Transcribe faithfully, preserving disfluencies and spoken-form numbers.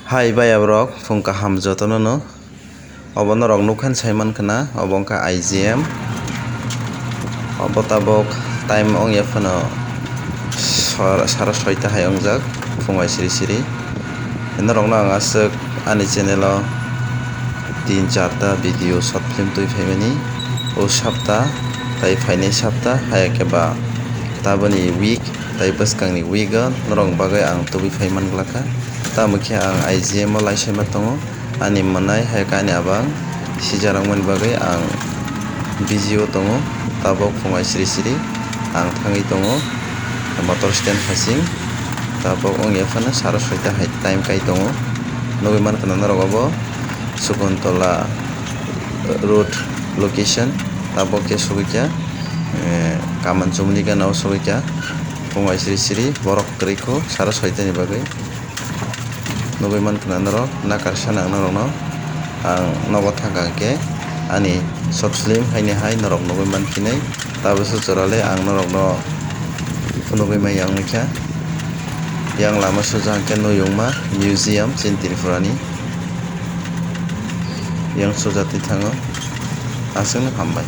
Hai baya borok, phung kaham jotono no. Obo norok nukha sai mankha na, obo wngkha I G M. Obo tabok time wngya phano sar-, sara soita hai wngjak, phung bai siri siri. Norokno ang aswk ani channel o tin charta video short film twi phaimani. O sapta tai phainai sapta, haya khe ba taboni week tai bwskangni week o norokni bagwi ang tubui phai manglakha. Tamo khe ang I G M o laisaima tongo. Ani mwnai hai khe ani abang sijarwkmani bagwi ang busy o tongo. Tabok phung bai siri siri ang thangwi tongo motor stand hasing. Tabok wngya phano sara soita hai time kai tongo. Nugwi mankha na norok obo Sukuntola road location. Tabok khe sogwi kha, eh, Kaman Chumni gana o sogwi kha. Phung bai siri siri borok kwrwi kho sara soita ni bagwi. Nugwi mankha na norok, nakarsa nang norokno ang nogo thangkha hwnkhe ani short film haini hai norok nugwi mankhinai. Tabukhe jora le ang norokno phunugwi manya wngkha. Yang lama suja hwnkhe Nuyungma Museum chini Tripura ni. Yang suja twi thango. Aswkno hambai.